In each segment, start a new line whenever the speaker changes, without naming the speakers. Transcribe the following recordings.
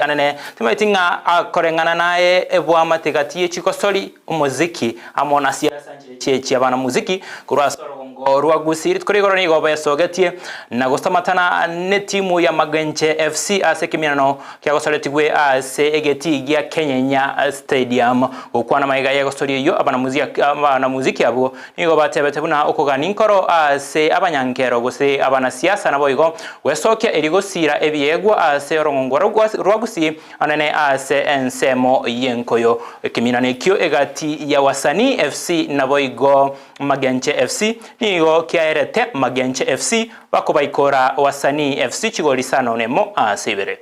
Anene, timaeti ng'a akoreng'ana naye ebwamate gati ye chigosori, omoziki, amo na siasa nchirechi echi abanamuziki korwa ase orogongo rwa Gusii. Rituko rigoro nigo besogetie na gosamatana netimu ya Magenche FC ase ekeminano kiagosoretigwe ase egetii gia Kenyenya Stadium. Gokwana magega y'egosori eyio abanamuziki abwo Nigo batebete buna okogania nkoro ase abanyankero gose abanasiasa naboigo gwesokia erio gosiira ebiegwa ase orogongo rwa Gusii anene ase ensemo y'enkoyo. Ekeminano ekio egati ya Wasanii FC naboigo Magenche FC nigo kiaerete Magenche FC bakobaikora Wasanii FC chigori isano nemo ase ibere.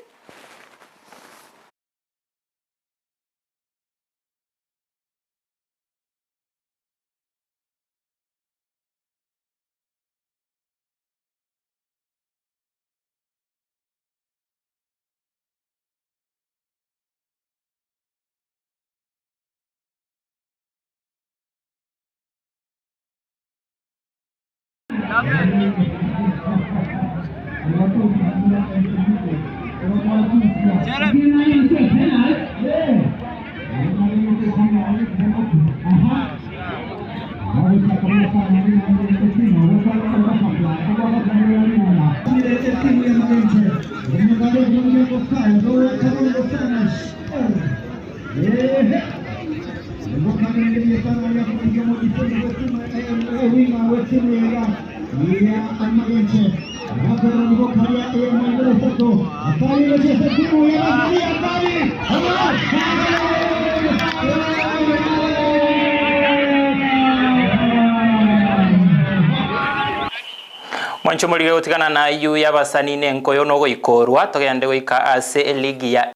Mwanche omorige gotigana na ayio y'abasani nenkoyo nogoikorwa, togende goika ase eligi ya.